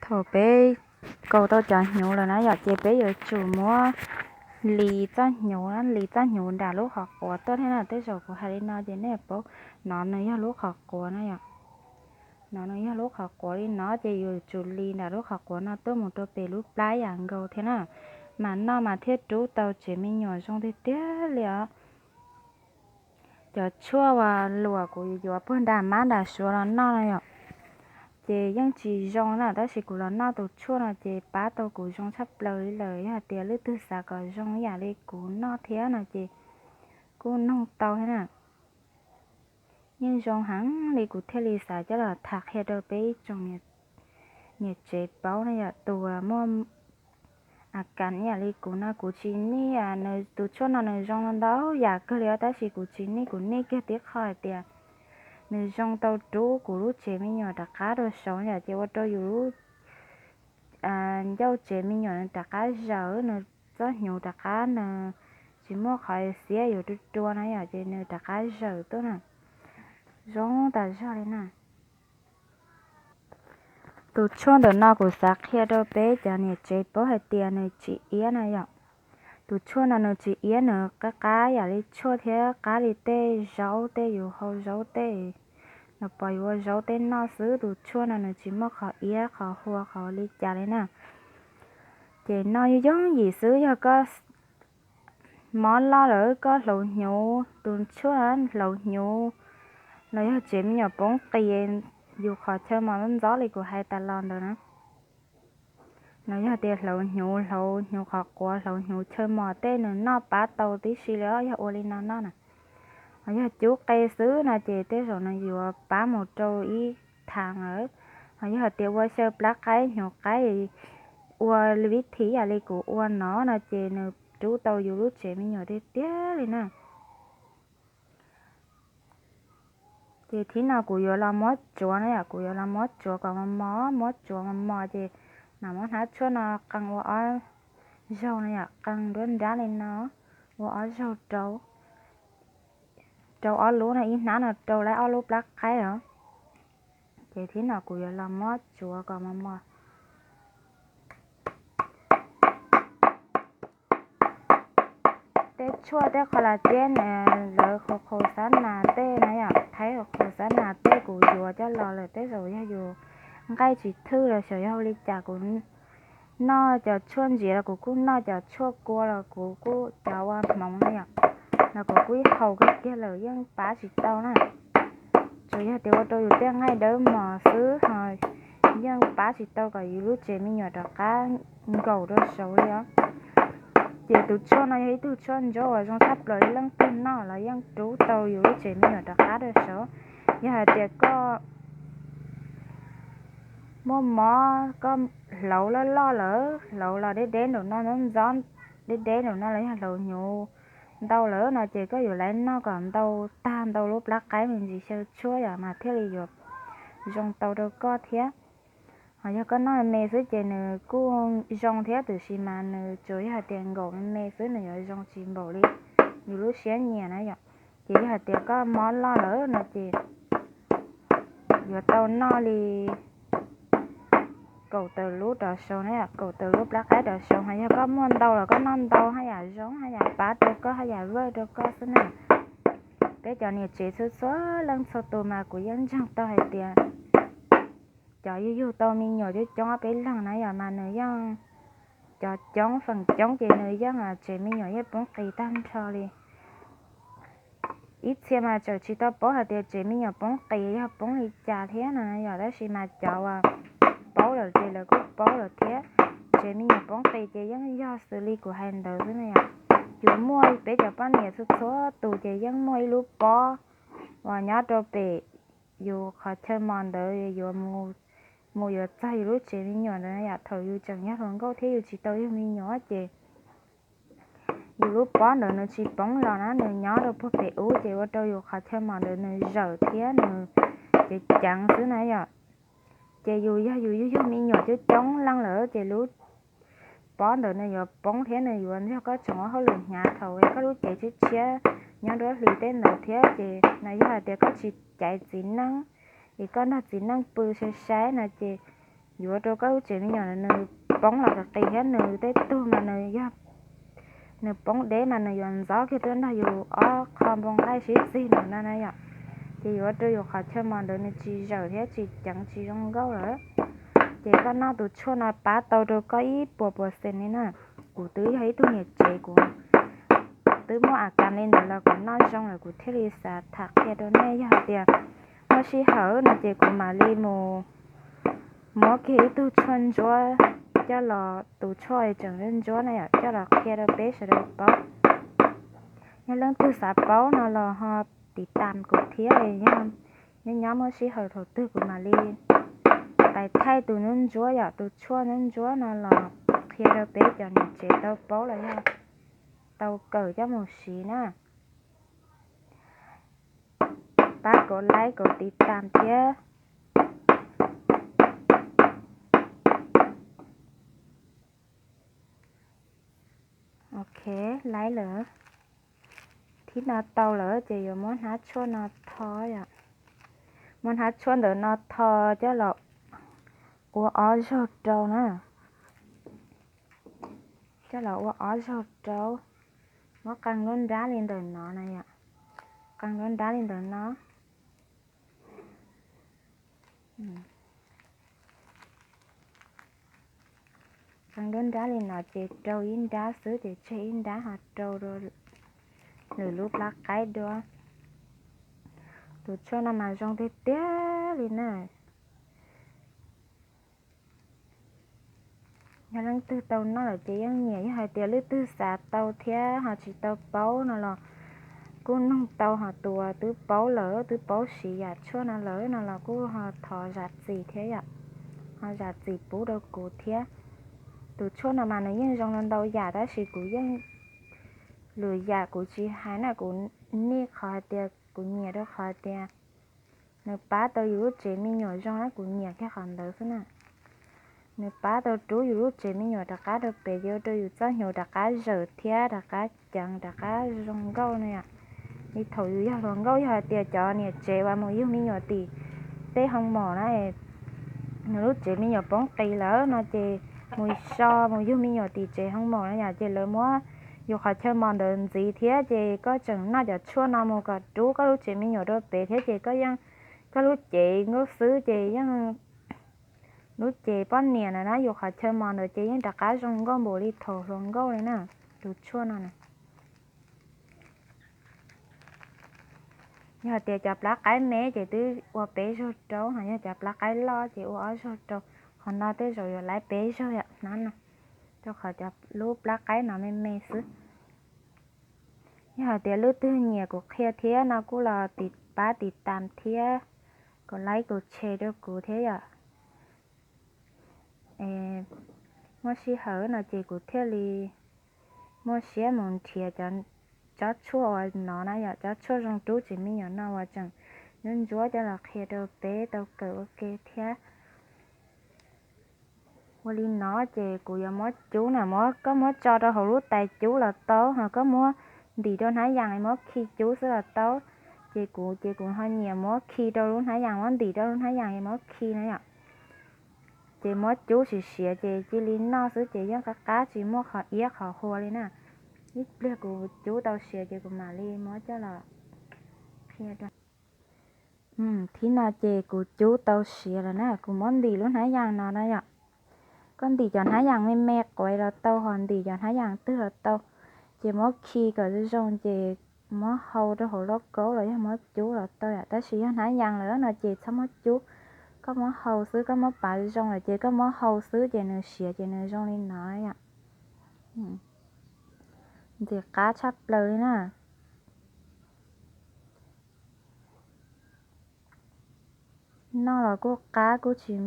Thaum peb kaus tau cov hnyuv lawm na yom, ces peb yuav tsum muab li txoj hnyuv, li txoj hnyuv nram lub qhov quav tuaj thiab na. Tej zaum kuv hais li no ces nej paub, no nws yog lub qhov quav na yom. No nws yog lub qhov quav li no ces yuav tsum li nram lub qhov quav no tuaj mus rau pem lub plab yam nkaus thiab na, mas noj mas thiaj rub tau tsev me nyuam zoo tiag tiag li os. Cov tshuaj uas luam kuv yuav puag nram mab nram suav los noj no yom, ces yeej tsis zoo na, tab sis kuv los noj tus tshuaj no ces pab tau kuv zoo tshaj plaws li lawm. Yog hais tias leej twg xav kom zoo ib yam li kuv noj thiab no ces kuj noog tau thiab na. Yeej zoo heev li kuv thiaj li xav coj los tham qhia rau peb ib tsoom niam tsev paub na yom. Tus muaj a kas ib yam li kuv no kuv tsis nij, tus tshuaj no nws zoo ntau yam kawg li os, tab sis kuv tsis nij, kuv nij kiag tib qho hais tias nws zoo tau rub kuv lub tsev me nyuam rov qab rau saud yom, ces ua rau yus lub ncauj tsev me nyuam nws rov qab zawm, nws txoj hnyuv rov qab, nws tsis muaj qhov xiab yuav rua rua na yom, ces nws rov qab zawm tuaj na. Zoo tas zog li na. Tus tshuaj ntawm no kuv xav qhia rau peb cov niam tsev paub hais tias nws tsis iab na yom. Tus tshuaj no nws tsis iab, nws qab qab yam li tshuaj thiab qab li tej zaub, tej yus hau zaub tej, los pom yus ua zaub tej noj xwb. Tus tshuaj no nws tsis muaj qhov iab, qhov hua, qhov li cas li na. Ces noj yooj yooj yim xwb, yog koj mob loj lawm koj hlauv hnyuv, tus tshuaj hlauv hnyuv los yog tsev me nyuam poob qis, yus qhov chaw mos ntxob li kuv hais tas los ntawd na. Los yog tias hlauv hnyuv, hlauv hnyuv qhov quav, hlauv hnyuv chaw mos tej nws noj pab tau tib si li os, yog ua li no noj na. Ho yog cub qe xwb no ces tej zaum nws yuav pab mus rau ib thav lawm. Ho yog hais tias ua xyaw plab qaib hnyuv qaib, ua vib thim yam li kuv ua no no ces nws rub tau yus lub tsev me nyuam tiag tiag li na. Ces thib no kuv yuav los muab tsuav na yom, kuv yuav los muab tsuav kom mos mos, muab tsuav mos mos ces mam muab hnab tshuaj no qee ua ob zaug na yom, qee nruab nrab li no, ua ob zaug rau, rau ob lub no, ib hnab no rau lawm ob lub plab qaib os. Ces thib no kuv yuav los muab tsuav kom mos mos. Tej tshuaj tej qhov las tiab lawv qhus qhus xab nas tej na yom, qhib qhus xab nas tej kuv yuav coj los lawm, tej zaum yog yus nqaij tsis thwj los xyov yog ua li cas kuv noj cov tshuaj ntsim los kuv kuj noj, cov tshuaj kua los kuv kuj, cov ua hmoov na yom, los kuv kuj ib haus kiag kiag lawm yeej pab tsis tau na. Tsuas yog tias ua rau yus tej nqaij dawb mos xwb ho yeej pab tsis tau kom yus lub tsev me nyuam rov qab nkaum rau saud li os. Ces tus tshuaj no yog ib tug tshuaj ntsuab uas zoo tshaj plaws, leej twg noj los yeej rub tau yus lub tsev me nyuam rov qab rau saud. Yog hais tias koj muaj mob, koj hlauv loj loj lawm, hlauv los deb deb nraum no, ntxob ntxob deb deb nraum no los yog hlauv hnyuv ntau lawm no ces koj yuav laiv noj kom ntau tag ntau lub plab qaib me ntsis xyaw tshuaj yom mas thiaj li yuav zoo tau rau koj thiab. Ho yog koj noj me xwb ces nws kuj zoo thiab, tiam sis mas nws tsuas yog hais tias nkaum me me xwb nws yuav zoo tsis npaum li yus lub siab nyiam na yom. Ces yog hais tias koj mob loj lawm no ces yuav tau noj li kaum tawm lub rov saud na yom, kaum tawm lub plab qaib rov saud. Ho yog koj muaj ntau los koj noj ntau haj yam zoo, haj yam pab rau koj, haj yam vawj rau koj xwb na. Peb cov niam tsev txhua txhua leej txhua tus mas kuv yeej ntseeg tau hais tias cov yug yug tau me nyuam coob coob ob peb leeg na yom mas nws yeej, cov coob feem coob ces nws yeej tsev me nyuam yeej poob qis tag nrho li. Ib txhia mas tseem tsis tau paub hais tias tsev me nyuam poob qis yog poob li cas thiab no yom, tab sis mas cov uas paub lawm ces lawv kuj paub lawm thiab. Tsev me nyuam poob qis ces yeej yog xws li kuv hais ntawd xwb na yom. Yus muaj, peb cov poj niam txhua txhua tus ces yeej muaj ib lub pob uas nyob rau pem yus qhov chaw mos ntawd yuav mus yuav txog yus lub tsev me nyuam ntawd yom. Thaum yus tseem yog hluas nkauj thiab yus tsis tau yug me nyuam ces yus lub pob ntawd nws tsis poob los na, nws nyob rau puag pem ub ces ua rau yus qhov chaw mos ntawd nws zawm thiab nws ceev ceev xwb na yom. Ces yus yog yus yug yug me nyuam coob coob leej lawm ces lub pob ntawd nws yuav poob thiab nws yuav nrog koj tsoom ua hauj lwm hnyav thaum koj lub cev tshiab tshiab nyob nruab hlis tej ntawd thiab. Ces no yog hais tias koj tsis caiv txiv neej es koj nrog txiv neej pw sai sai no ces yuav rau koj lub tsev me nyuam nws poob los qis qis thiab nws tej tug mas nws yog nws poob deb mas nws yuav ntxov kiag tuaj nrog yus ob qho npoo nqaij sib txig ntawm no na yom. Ces yuav rau yus qhov chaw mos ntawd nws tsis zawm thiab tsis ceev tsis zoo nkauj lawm. Ces koj noj tus tshuaj no pab tau rau koj ib puas puas xees li na. Kuv twb yog ib tug niam tsev kuv twb muaj a kas li ntawd los kuv noj zoo lawm kuv thiaj li xav tham qhia rau nej. Yog hais tias muaj sij hawm no ces kuv mam li mus muab kiag ib tug tshuaj ntsuab coj los, tus tshuaj tseem ntsuab na yom, coj los qhia rau peb sawv daws paub. Yog leej twg xav paub no los ho tiv tam kuv thiab, yog nyob nyob muaj sij hawm thaum twg kuv mam li pais thaij tus ntsuab ntsuab yom, tus tshuaj ntsuab ntsuab no los qhia rau peb cov niam tsev tau paub los yog tau kawm coj mus siv na. Pab kom like kom tiv tam thiab. Ok, like lawm. Thib no tau lawm ces yuav muab hnab tshuaj no tho yom. Muab hnab tshuaj ntawm no tho coj los ua ob zaug rau na. Coj los ua ob zaug rau. Muab qee nruab nrab li ntawm no na yom. Qee nruab nrab li ntawm no. Qee nruab nrab li no ces rau ib nrab xwb ces tseg ib nrab ho rau lwm lub plab qaib dua. Tus tshuaj no mas zoo tiag tiag li na. Yog leej twg tau noj lawm ces yeej nyiam, yog hais tias leej twg xav tau thiab ho tsis tau paub no los kuj nug tau, ho tus twb paub lawm twb paub siv yam tshuaj no lawm no los kuj ho thov zam txim thiab yom. Ho zam txim pub rau kuv thiab. Tus tshuaj no mas nws yeej zoo ntau yam tab sis kuv yeej lwm yam kuv tsis hais na, kuv niaj qhov hais tias kuv nyiam rau qhov tias nws pab tau yus lub tsev me nyuam zoo na, kuv nyiam kiag qhov ntawd xwb na. Nws pab tau rub yus lub tsev me nyuam rov qab rau pem, ua rau yus txoj hnyuv rov qab zawm thiab rov qab ceev rov qab zoo nkauj na yom. Li thaum yus yog hluas nkauj, yog hais tias cov niam tsev uas mus yug me nyuam tim tej hoo mom na, nws lub tsev me nyuam poob qis lawm no ces mus so mus yug me nyuam tim tsev hoo mom na yom, ces lawv muab yus qhov chaw mos ntawd ntxiv thiab ces koj tseem noj cov tshuaj no mus kom rub koj lub tsev me nyuam rau pem thiab ces koj yeej, koj lub cev nkauj xwb ces yeej, lub cev poj niam na na, yus qhov chaw mos ntawd ces yeej rov qab zoo nkauj npaum li thaum hluas nkauj li na, tus tshuaj no na. Yog tias cov plab qaib me ces twb ua peb zaug rau, ho yog cov plab qaib loj ces ua ob zaug rau. Qhov no tej zaum yuav laib peb zaug yom, hnab no, rau qhov cov lub plab qaib no me me xwb. Yog hais tias leej twg nyiam kuv qhia thiab no kuj los tiv, pab tiv tam thiab kom like kom share rau kuv thiab yom. Muaj sij hawm no ces kuv thiaj li muaj siab mus nrhiav cov, cov tshuaj uas no na yom, cov tshuaj zoo rub tsev me nyuam no uas tseem ntsuab ntsuab coj los qhia rau peb tau kawm ua ke thiab. Ua li no ces kuv yuav muab cub na, muab, koj muab tso rau hauv lub tais cub los tau, ho koj muab ntim rau hnab yas muab khi cub xwb los tau. Ces kuv ces kuv ho nyiam muab khi rau lub hnab yas, muab ntim rau lub hnab yas es muab khi na yom. Ces muab cub siav siav ces cia li noj xwb ces yeej qab qab tsis muaj qhov iab qhov hua li na. Ib pliag kuv cub tau siav ces kuv mam li muab coj los qhia rau. Thib no ces kuv cub tau siav lawm na, kuv muab ntim lub hnab yas no na yom. Koj ntim cov hnab yas me me quav los tau, ho ntim cov hnab yas twg los tau. Ces muab khi kom zoo zoo ces muab hau rau hauv lauj kaub los yog muab cub los tau yom, tab sis yog hnab yas lawm no ces txhob muab cub. Koj muab hau xwb, koj muab pav zoo lawm ces koj muab hau xwb ces nws siav ces nws zoo li no yom. Ntxim qab tshaj plaws li na. Noj los kuj qab kuj tsis